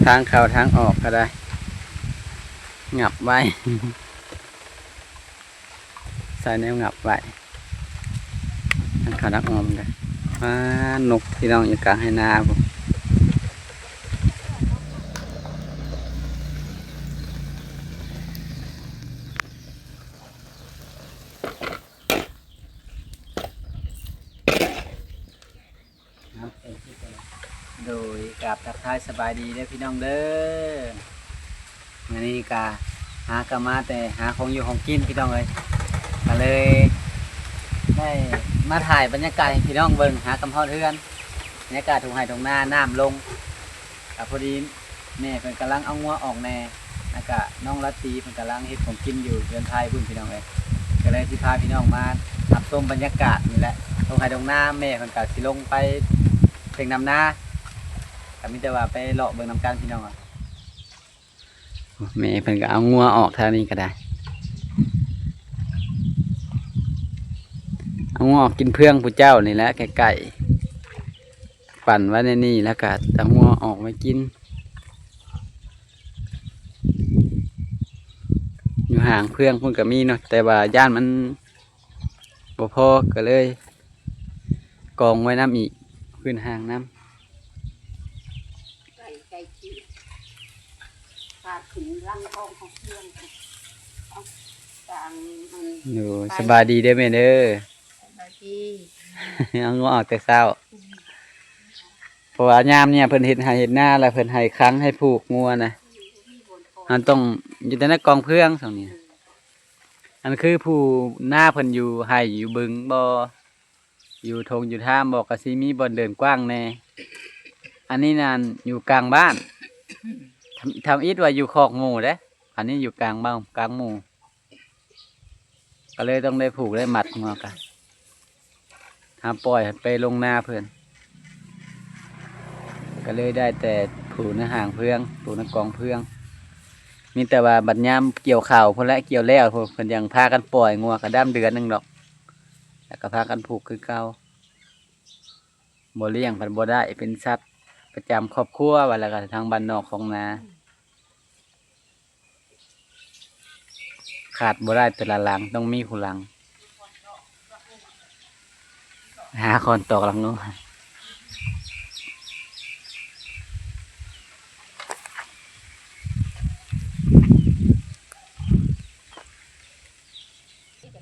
ທາງເຂົ້າທາງອອກກໍໄດ້ ຫງັບໄວ້ ໃສ່ແນວຫຍັບໄວ້ ທາງເຂົ້າທາງອອກກໍ ປາ ນົກພີ່ນ້ອງຢູ່ກາງໄຮ່ນາພຸ້ນ. ໂດຍ ກາບທັກທາຍສະບາຍດີເດີພີ່ນ້ອງເດີ. ມື້ນີ້ກະຫາກະມາແຕ່ຫາຂອງຢູ່ຂອງກິນພີ່ນ້ອງເອີຍ ກະເລີຍໄດ້ມາຖ່າຍບັນຍາກາດໃຫ້ພີ່ນ້ອງເບິ່ງ ຫາກະມາຮອດເຮືອນ ບັນຍາກາດທົ່ງໄຮ່ທົ່ງນາ ນ້ຳລົງ ກະພໍດີ ແມ່ເພິ່ນກຳລັງເອົາງົວອອກແດ່ ແລ້ວກະນ້ອງລາຕີເພິ່ນກຳລັງເຮັດຂອງກິນຢູ່ເຮືອນໄທພຸ້ນພີ່ນ້ອງເອີຍ. ກໍເລີຍຊິພາພີ່ນ້ອງມາຮັບຊົມບັນຍາກາດນີ້ແຫຼະ ທົ່ງໄຮ່ທົ່ງນາ. ແມ່ເພິ່ນກະຊິລົງໄປເປັນນຳນາ ກໍມີແຕ່ວ່າໄປເລາະເບິ່ງນຳກັນພີ່ນ້ອງ. ແມ່ເພິ່ນກໍເອົາງົວອອກທາງນີ້ກໍໄດ້ ເອົາງົວອອກກິນເຟືອງຜູ້ເຈົ້ານີ້ແຫຼະ ໃກ້ໆ ປັ່ນໄວ້ໃນນີ້ ແລ້ວກໍເອົາງົວອອກໄວ້ກິນ. ຢູ່ຫາງເຟືອງພຸ້ນກໍມີເນາະ ແຕ່ວ່າຢ້ານມັນບໍ່ພໍ ກໍເລີຍກອງໄວ້ນຳອີກ ພື້ນຫ້າງນຳ. ໄກ່ ໄກ່ທີ່ ພາຂຶ້ນຫຼັງກອງຂອງເຟືອງ ເອົາ ກາງ ອັນ ໂດຍ ໄປ ສະບາຍດີເດີແມ່ເດີ. ສະບາຍດີ. ເອົາງົວອອກແຕ່ເຊົ້າ ອືມ ເພາະວ່າຍາມນີ້ເພິ່ນເຮັດໄຮ່ເຮັດນາ ແລ້ວເພິ່ນໃຫ້ຂັງໃຫ້ຜູກງົວນະ ເຮົາຕ້ອງຢູ່ແຕ່ໃນກອງເຟືອງຊ່ວງນີ້. ອັນຄືຜູ້ນາເພິ່ນຢູ່ໄຮ່ຢູ່ບຶງບໍ່ ຢູ່ທົ່ງຢູ່ທາມບໍ່ ກໍຊິມີບ່ອນເດີນກວ້າງແດ່. ອັນນີ້ນັ້ນຢູ່ກາງບ້ານ ທຳ ທຳອິດວ່າຢູ່ຄອກໝູ່ເດ້ ອັນນີ້ຢູ່ກາງບ້ານ ກາງໝູ່ ກໍເລີຍຕ້ອງໄດ້ຜູກໄດ້ມັດງົວກັນ ຫາປ່ອຍໄປລົງນາເພິ່ນ ກໍເລີຍໄດ້ແຕ່ຜູກໃນຫ້າງເຟືອງ ຜູກໃນກອງເຟືອງ. ມີແຕ່ວ່າບັດຍາມກ່ຽວເຂົ້າພຸ້ນແຫຼະ ກ່ຽວແລ້ວພຸ້ນ ເພິ່ນຍັງພາກັນປ່ອຍງົວ ກໍດຳເດືອນໜຶ່ງດອກ ແລ້ວກໍພາກັນຜູກຄືເກົ່າ. ບໍ່ລ້ຽງພັດບໍ່ໄດ້ ເປັນສັດປະຈຳຄອບຄົວ ວ່າແລ້ວກໍທາງບ້ານນອກຂອງນາ ຂາດບໍ່ໄດ້ແຕ່ລະຫຼັງ ຕ້ອງມີຄູ່ຫຼັງ. ຫາຄອນຕອກຫຼັງເນາະ.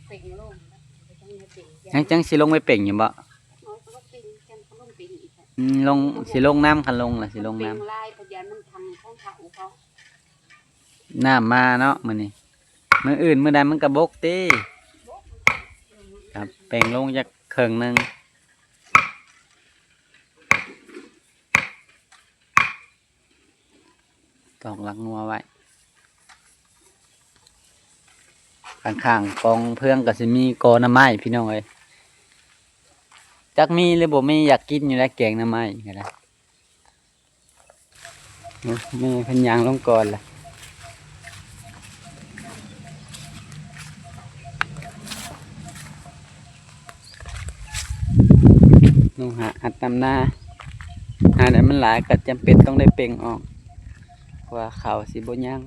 ເປັງລົງ ຍັງ ຍັງຊິລົງໄປເປັງຢູ່ບໍ່? ເອີ ກໍເປັງ ຈັ່ງກໍລົງເປັງອີກ. ອືມ ລົງ ຊິລົງນຳ ຄັນລົງລະຊິລົງນຳ. ເປັງຫຼາຍ ພະຍານມັນທັງຂອງເຂົາ ນ້ຳມາເນາະມື້ນີ້ ມື້ອື່ນມື້ໃດມັນກະບົກຕິ. ບກ ຄັບ ເປັງລົງຈັກເຄິ່ງໜຶ່ງ. ຕອກຫຼັກງົວໄວ້ ຂ້າງໆກອງເຟືອງກໍຊິມີກໍໜໍ່ໄມ້ພີ່ນ້ອງເອີຍ. ຈັກມີຫຼືບໍ່ມີ ຢາກກິນຢູ່ແຫຼະ ແກງໜໍ່ໄມ້ກໍໄດ້. ໂອ້ ແມ່ເພິ່ນຍ່າງລົງກ່ອນລະ ລົງຫາອັດນຳນາ. ຫາໄດ້ມັນຫຼາຍກໍຈຳເປັນຕ້ອງໄດ້ເປັ່ງອອກ ເພາະວ່າເຂົ້າຊິບໍ່ຍັງ.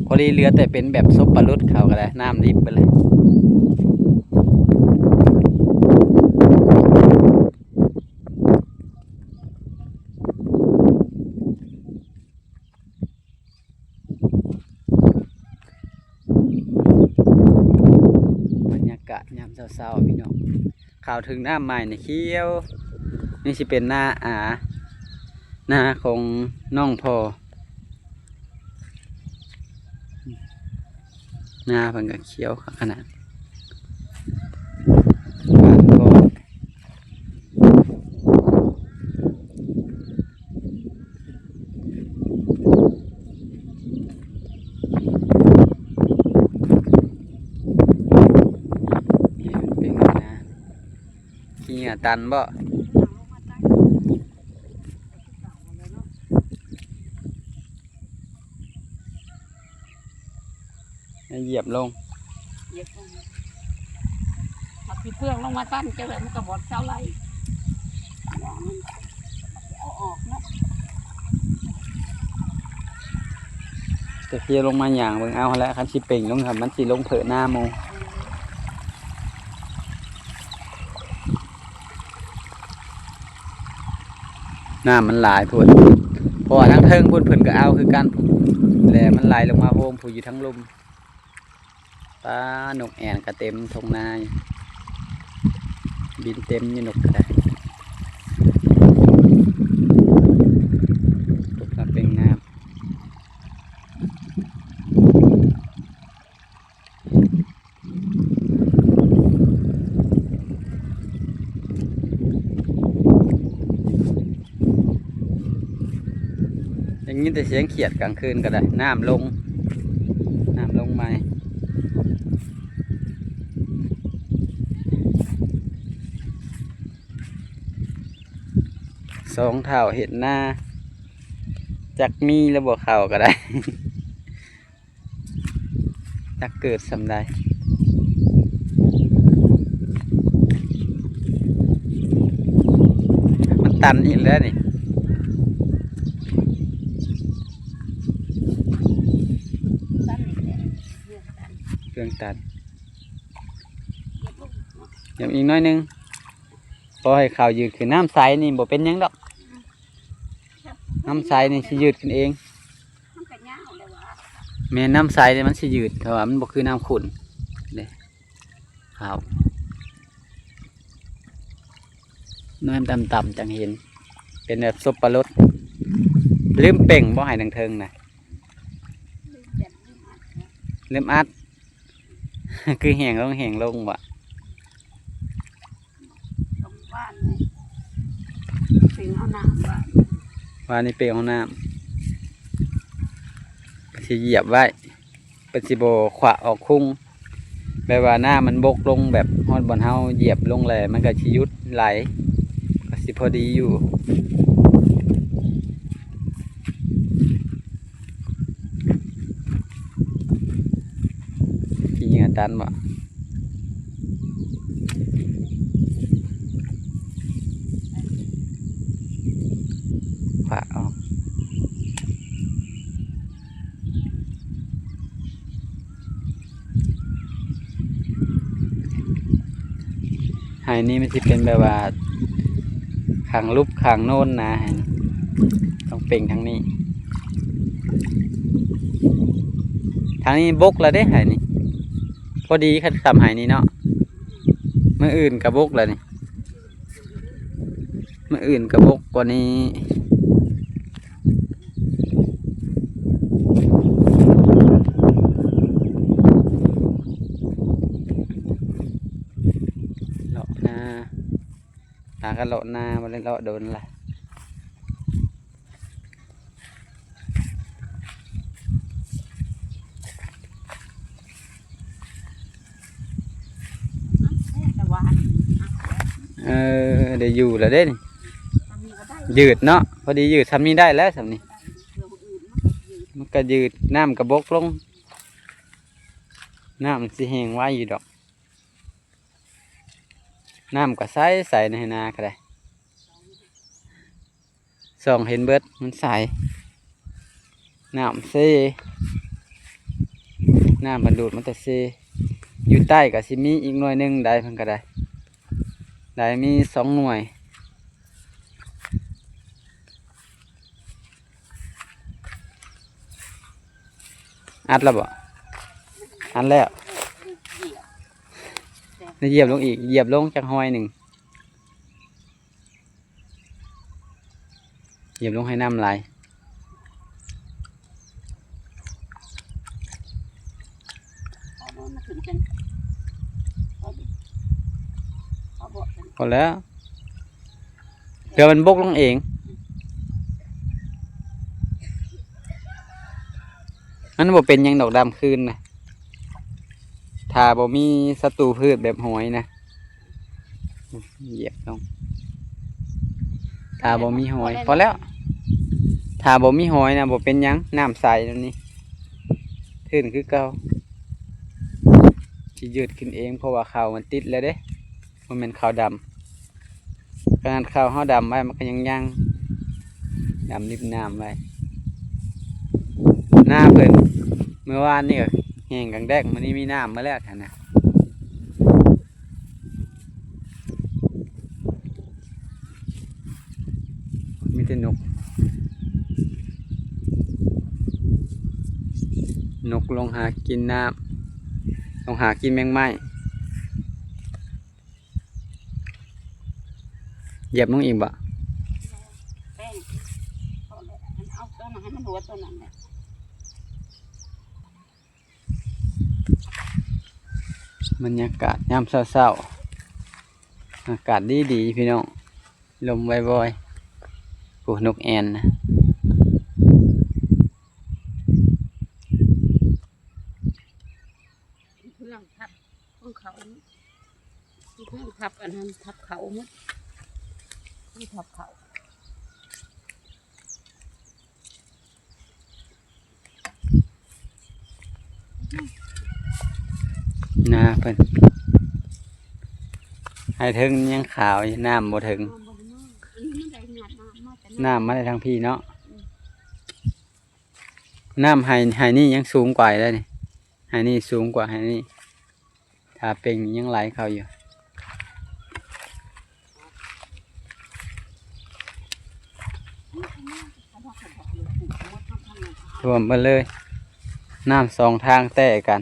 ພໍດີເຫຼືອແຕ່ເປັນແບບສົບປະຫຼຸດ ເຂົ້າກໍໄດ້ ນ້ຳດິບໄປເລີຍ. ບັນຍາກາດຍາມເຊົ້າໆ ພີ່ນ້ອງ ເຂົ້າເຖິງນ້ຳໃໝ່ນີ້ຂຽວ. ນີ້ຊິເປັນນາອາ ນາຂອງນ້ອງພໍ່. ນາເພິ່ນກໍຂຽວຄັກຂະໜາດ. ຂີ້ເຫຍື້ອຕັນບໍ່? ໃຫ້ຢຽບລົງ ຢຽບລົງ ເອົາຂີ້ເຟືອງລົງມາຕັນ ຈັ່ງໃດມັນກໍບໍ່ເຊົາໄຫຼ ເອົາອອກເນາະ. ພຽວລົງມາຍ່າງເບິ່ງເອົາຫັ້ນແຫຼະ ຄັນຊິເປັ່ງລົງ ຄັນມັນຊິລົງເພີ້ນາໝູ່. ນ້ຳມັນຫຼາຍໂພດ ເພາະວ່າທາງເທິງພຸ້ນເພິ່ນກໍເອົາຄືກັນ ແລະມັນໄຫຼລົງມາໂຮມຜູ້ຢູ່ທາງລຸ່ມ. ປາ ນົກແອ່ນກໍເຕັມທົ່ງນາ ບິນເຕັມຢູ່ ນົກກໍໄດ້ ຕົກມາເປັ່ງນ້ຳ. ໄດ້ຍິນແຕ່ສຽງຂຽດກາງຄືນກໍໄດ້ ນ້ຳລົງ ນ້ຳລົງໃໝ່. ສອງເຖົ້າເຮັດນາ ຈັກມີຫຼືບໍ່ເຂົ້າກໍໄດ້. ຈັກເກີດສ່ຳໃດ. ມັນຕັນອີກແລ້ວນີ້ ເຄື່ອງຕັນ ຍັງອີກໜ້ອຍໜຶ່ງ ພໍໃຫ້ເຂົ້າຍືດຂຶ້ນ. ນ້ຳໃສນີ້ບໍ່ເປັນຫຍັງດອກ ນ້ຳໃສນີ້ຊິຍືດຂຶ້ນເອງ. ມັນກໍຍາວແລ້ວວ່າ ແມ່ນ ນ້ຳໃສນີ້ມັນຊິຍືດ ເພາະວ່າມັນບໍ່ຄືນ້ຳຂຸ່ນເດ້. ເຂົ້ານ້ຳຕ່ຳໆ ຈັ່ງເຫັນ ເປັນແບບສົບປະລົດ. ລືມເປັ່ງບໍ່ ໃຫ້ທາງເທິງນະ ລືມອັດ ຄືແຫ້ງລົງແຫ້ງລົງວະ. ວານນີ້ເປັ່ງເອົານ້ຳ ວານນີ້ເປັ່ງເອົານ້ຳ ເພິ່ນຊິຢຽບໄວ້ ເພິ່ນຊິບໍ່ຂວາອອກຄຸງ ແບບວ່ານ້ຳມັນບົກລົງ ແບບຮອດບ່ອນເຮົາຢຽບລົງແລ້ວ ມັນກໍຊິຢຸດໄຫຼ ກໍຊິພໍດີຢູ່. ຂີ້ເຫຍື້ອຕັນບໍ່? ຂວາອອກ. ໄຮ່ນີ້ມັນຊິເປັນແບບວ່າ ຂ້າງຫຼຸບຂ້າງໂນນນະ ໄຮ່ນີ້ ຕ້ອງເປັ່ງທາງນີ້. ທາງນີ້ບົກແລ້ວເດ້ ໄຮ່ນີ້ ພໍດີຄັນສ່ຳໄຮ່ນີ້ເນາະ. ມື້ອື່ນກະບົກແລ້ວນີ້ ມື້ອື່ນກະບົກກວ່ານີ້. ເລາະນາ ຫາກັນເລາະນາ ບໍ່ໄດ້ເລາະດົນລະ. ເອີ ໄດ້ຢູ່ແລ້ວເດ້ນີ້ ຍືດເນາະ ພໍດີຍືດ ສ່ຳນີ້ໄດ້ແລ້ວ ສ່ຳນີ້ ມັນກໍຍືດ ນ້ຳກໍບົກລົງ ນ້ຳມັນຊິແຫ້ງໄວຢູ່ດອກ. ນ້ຳກໍໃສໆ ໃນໄຮ່ນາກໍໄດ້ ສ່ອງເຫັນເບິດ ມັນໃສ ນ້ຳເຊ ນ້ຳມັນດູດມາແຕ່ເຊ. ຢູ່ໃຕ້ກໍຊິມີອີກໜ່ວຍໜຶ່ງໄດ໋ ເພິ່ນກໍໄດ້ ໄດ້ມີສອງໜ່ວຍ. ອັດແລ້ວບໍ່? ອັດແລ້ວ ໄດ້ຢຽບລົງອີກ ຢຽບລົງຈັກຮອຍໜຶ່ງ ຢຽບລົງໃຫ້ນ້ຳໄຫຼ. ພໍແລ້ວ ເພື່ອມັນບົກລົງເອງ ມັນບໍ່ເປັນຫຍັງດອກ ດຳຄືນນະ ຖ້າບໍ່ມີສັດຕູພືດແບບຫອຍນະ. ຢຽບລົງ ຖ້າບໍ່ມີຫອຍ ພໍແລ້ວ ຖ້າບໍ່ມີຫອຍນະ ບໍ່ເປັນຫຍັງ ນ້ຳໃສແນວນີ້ ຂຶ້ນຄືເກົ່າ ຊິຍືດຂຶ້ນເອງ ເພາະວ່າເຂົ້າມັນຕິດແລ້ວເດ້ ບໍ່ແມ່ນເຂົ້າດຳ. ຂະໜາດເຂົ້າເຮົາດຳໄວ້ ມັນກໍຍັງຍ່າງດຳລິບນ້ຳໄວ້. ນາເພິ່ນ ເມື່ອວານນີ້ກໍແຫ້ງກາງແດກ ມື້ນີ້ມີນ້ຳມາແລ້ວຫັ້ນນະ. ມີແຕ່ນົກ ນົກລົງຫາກິນນ້ຳ ລົງຫາກິນແມງໄມ້. ຢຽບລົງອີກບໍ່? ແປ້ງ ເອົາຕົວນັ້ນໃຫ້ມັນຫົວຕົວນັ້ນແຫຼະ. ບັນຍາກາດຍາມເຊົ້າໆ ອາກາດດີໆ ພີ່ນ້ອງ ລົມວອຍໆ. ໂອ້ ນົກແອ່ນນະ. ເພື່ອງທັບຂອງເຂົາ ເພື່ອງທັບອັນນັ້ນ ທັບເຂົາໝົດ ທັບເຂົາ. ນາເພິ່ນ ໃຫ້ເທິງຍັງຂາວຢູ່ ນ້ຳບໍ່ເຖິງ ນ້ຳມາໄດ້ທາງພີ້ເນາະ. ອືມ ນ້ຳໄຮ່ ໄຮ່ນີ້ຍັງສູງກວ່າໄດ໋ນີ້ ໄຮ່ນີ້ສູງກວ່າໄຮ່ນີ້ ຖ້າເປັ່ງນີ້ຍັງໄຫຼເຂົ້າຢູ່. ຖ້ວມເບິດເລີຍ ນ້ຳສອງທາງແຕະກັນ.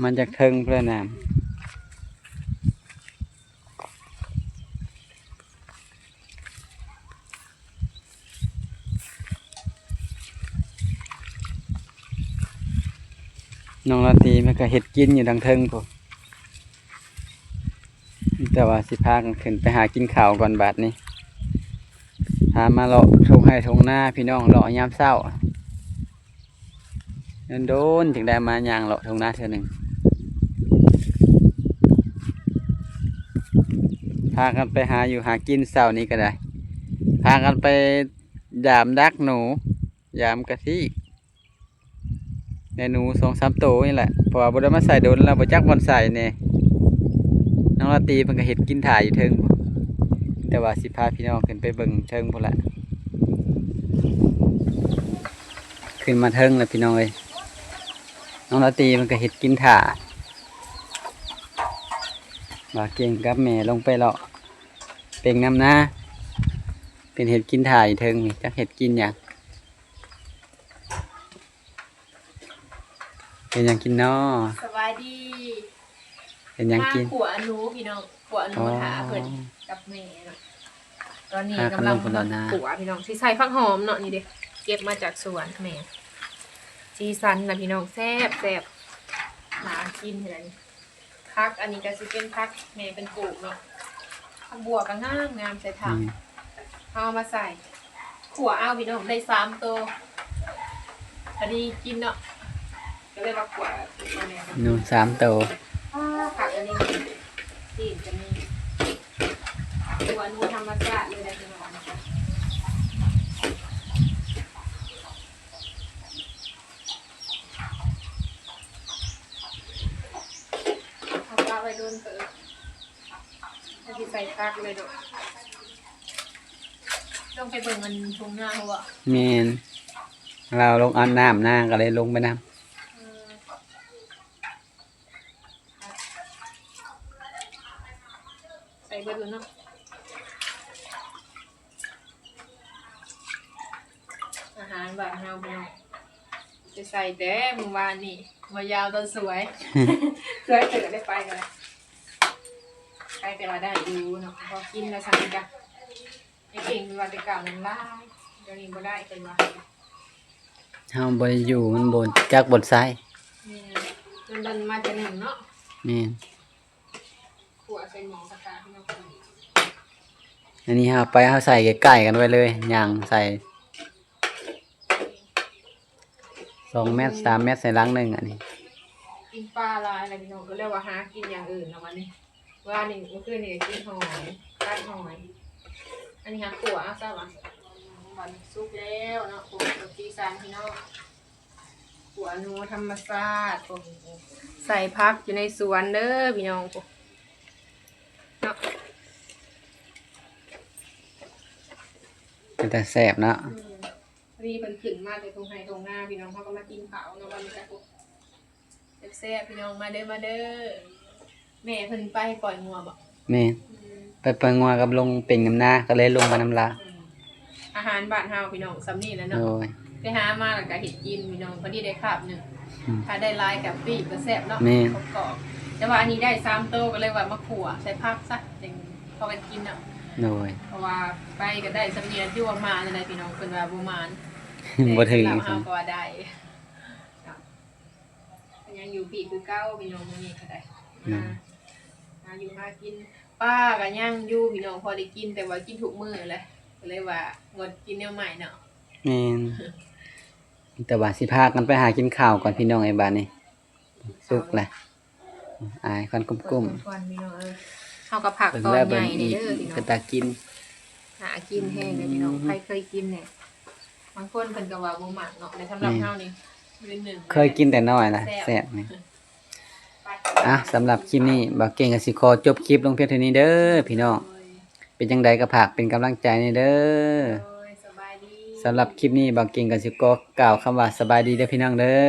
ມັນຈາກເທິງພຸ້ນແຫຼະນ້ຳ. ນ້ອງລາຕີເພິ່ນກໍເຮັດກິນຢູ່ທາງເທິງພຸ້ນ ແຕ່ວ່າຊິພາກັນຂຶ້ນໄປຫາກິນເຂົ້າກ່ອນບາດນີ້. ພາມາເລາະທົ່ງໄຮ່ທົ່ງນາ ພີ່ນ້ອງ ເລາະຍາມເຊົ້າ. ດົນໆ ຈຶ່ງໄດ້ມາຍ່າງເລາະທົ່ງນາເທື່ອໜຶ່ງ. ພາກັນໄປຫາຢູ່ຫາກິນເຊົ້ານີ້ກໍໄດ້ ພາກັນໄປຢາມດັກໜູ ຢາມກະທິ ໄດ້ໜູສອງສາມໂຕນີ້ແຫຼະ ເພາະວ່າບໍ່ໄດ້ມາໃສ່ດົນແລ້ວ ບໍ່ຈັກບ່ອນໃສ່ແດ່. ນ້ອງລາຕີເພິ່ນກໍເຮັດກິນຖ້າຢູ່ເທິງ ແຕ່ວ່າຊິພາພີ່ນ້ອງຂຶ້ນໄປເບິ່ງເທິງພຸ້ນລະ. ຂຶ້ນມາເທິງແລ້ວພີ່ນ້ອງເອີຍ ນ້ອງລາຕີມັນກໍເຮັດກິນຖ້າ ບ່າວເກັ່ງກັບແມ່ລົງໄປເລາະເປັ່ງນຳນາ ເປັນເຮັດກິນຖ້າຢູ່ເທິງນີ້ ຈັກເຮັດກິນຫຍັງ. ເຮັດຫຍັງກິນນໍ? ສະບາຍດີ. ເຮັດຫຍັງກິນ? ມາຂົ້ວໜູພີ່ນ້ອງ ຂົ້ວໜູ ອໍ ຖ້າເພິ່ນກັບແມ່ເນາະ. ຕອນນີ້ກຳລັງ ພາກັນລົງຄົນລະນາ ຂົ້ວພີ່ນ້ອງ ຊິໃສ່ຜັກຫອມເນາະ ນີ້ເດ້ ເກັບມາຈາກສວນແມ່. ສີສັນນະພີ່ນ້ອງ ແຊບໆ ໜ້າກິນເທື່ອນີ້. ຜັກອັນນີ້ກໍຊິເປັນຜັກແມ່ເພິ່ນປູກເນາະ ຜັກບົວກໍງາມໆ ໃສ່ຖັງ ອືມ ເຮົາເອົາມາໃສ່ ຂົ້ວເອົາພີ່ນ້ອງ ໄດ້ສາມໂຕ ພໍດີກິນເນາະ ກໍເລີຍວ່າຂົ້ວເອົາແມ່ເພິ່ນ ໜູສາມໂຕ. ອ່າ ຜັກອັນນີ້ ຊີ້ນກໍມີ ຂົ້ວໜູທຳມະຊາດເລີຍເດ້ພີ່ນ້ອງ. ເອົາປະໄວ້ດົນເຕີບ ຊິໃສ່ຜັກເລີຍເນາະ. ລົງໄປເບິ່ງອັນທົ່ງນາເຮົາບໍ່? ແມ່ນ ລາວລົງອາບນ້ຳນາກໍເລີຍລົງໄປນຳ. ເອີ ໃສ່ເບິດແລ້ວເນາະ. ອາຫານບ້ານເຮົາພີ່ນ້ອງ ໄປໃສ່ແຕ່ມື້ວານນີ້ ມາຢາມຕອນສວຍ ສວຍເຕີບໄດ້ໄປກໍໄດ້ ໄປແຕ່ວ່າໄດ້ຢູ່ເນາະ ພໍກິນແລ້ວຊ່ຳນີ້ກະ ໄອ້ເກັ່ງວ່າແຕ່ເກົ່ານັ້ນຫຼາຍ ດຽວນີ້ບໍ່ໄດ້ເພິ່ນວ່າ. ເຮົາບໍ່ໄດ້ຢູ່ ມັນບໍ່ຈັກບ່ອນໃສ່. ແມ່ນ ມັນ ມັນມາແຕ່ໜຶ່ງເນາະ. ແມ່ນ. ຂົ້ວໃສ່ໝໍ້ກະທະເນາະ. ອັນນີ້ເຮົາໄປ ເຮົາໃສ່ໃກ້ໆກັນໄວ້ເລີຍ ຍ່າງໃສ່ສອງແມັດ ສາມແມັດໃສ່ຫຼັງໜຶ່ງ. ອັນນີ້ກິນປາຫຼາຍແລ້ວພີ່ນ້ອງ ກໍເລີຍວ່າຫາກິນຢ່າງອື່ນເນາະ ວັນນີ້. ວານນີ້ ມື້ຄືນນີ້ກໍກິນຫອຍ ຜັດຫອຍ. ອັນນີ້ຫາຂົ້ວເອົາຊະຫວາ. ບັດນີ້ສຸກແລ້ວເນາະ ໂອ້ ສີສັນພີ່ນ້ອງ. ຂົ້ວໜູທຳມະຊາດ ໃສ່ຜັກຢູ່ໃນສວນເດີພີ່ນ້ອງ ເນາະ. ເປັນຕາແຊບເນາະ. ອືມ. ພໍດີເພິ່ນຂຶ້ນມາແຕ່ທົ່ງໄຮ່ທົ່ງນາ ພີ່ນ້ອງ ເຮົາກໍມາກິນເຂົ້າເນາະ ບັນຍາກາດແຊບໆ ພີ່ນ້ອງ ມາເດີ ມາເດີ. ແມ່ເພິ່ນໄປປ່ອຍງົວບໍ? ແມ່ນ ອືມ ໄປປ່ອຍງົວກັບລົງເປັນນຳນາ ກໍເລີຍລົງໄປນຳລາວ. ອືມ ອາຫານບ້ານເຮົາ ພີ່ນ້ອງ ສ່ຳນີ້ແຫຼະເນາະ. ໂດຍ ໄປຫາມາແລ້ວກໍເຮັດກິນ ພີ່ນ້ອງ ພໍດີໄດ້ຄາບໜຶ່ງ. ອືມ ຖ້າໄດ້ຫຼາຍກໍປີ້ງກໍແຊບເນາະ. ແມ່ນ ກອບໆ ແຕ່ວ່າອັນນີ້ໄດ້ສາມໂຕ ກໍເລີຍວ່າມາຂົ້ວໃສ່ຜັກຊະ ຈັ່ງພໍກັນກິນເນາະ. ໂດຍ ເພາະວ່າໄປກໍໄດ້ສ່ຳນີ້ ຢູ່ວ່າໝານແນວໃດ ພີ່ນ້ອງ ເພິ່ນວ່າບໍ່ໝານ ບໍ່ຖືກ ແຕ່ສຳລັບເຮົາກໍວ່າໄດ້. ກໍຍັງຢູ່ພີ້ຄືເກົ່າ ພີ່ນ້ອງ ມື້ນີ້ກໍໄດ້ ອືມ ຫາ ຫາຢູ່ຫາກິນ. ປາກໍຍັງຢູ່ ພີ່ນ້ອງ ພໍໄດ້ກິນ ແຕ່ວ່າກິນທຸກມື້ແຫຼະ ກໍເລີຍວ່າງົດກິນແນວໃໝ່ເນາະ. ແມ່ນ ແຕ່ວ່າຊິພາກັນໄປຫາກິນເຂົ້າກ່ອນ ພີ່ນ້ອງເອີຍ ບາດນີ້ສຸກແລ້ວ ອາຍຄວັນກຸ້ມໆ. ເບິ່ງກ່ອນ ພີ່ນ້ອງເອີຍ ເຮົາກໍຜັກຕອນໃຫຍ່ນີ້ເດີ ພີ່ນ້ອງ ເປັນຕາກິນ ໜ້າກິນແຮງເດີ ພີ່ນ້ອງ. ອືມ ໃຜເຄີຍກິນແດ່? ບາງຄົນເພິ່ນກໍວ່າບໍ່ມັກເນາະ ແຕ່ສຳລັບ ແມ່ນ ເຮົານີ້ ເຄີຍກິນແຕ່ນ້ອຍນະ ແຊບ ແຊບນີ້. ອ່ະ ສຳລັບຄລິບນີ້ ບ່າວເກັ່ງກໍຊິຂໍຈົບຄລິບລົງພຽງເທົ່ານີ້ເດີ ພີ່ນ້ອງ. ໂດຍ ເປັນຈັ່ງໃດກໍຝາກເປັນກຳລັງໃຈແດ່ເດີ. ໂດຍ ສະບາຍດີ. ສຳລັບຄລິບນີ້ ບ່າວເກັ່ງກໍຊິຂໍກ່າວຄຳວ່າ ສະບາຍດີເດີ ພີ່ນ້ອງເດີ.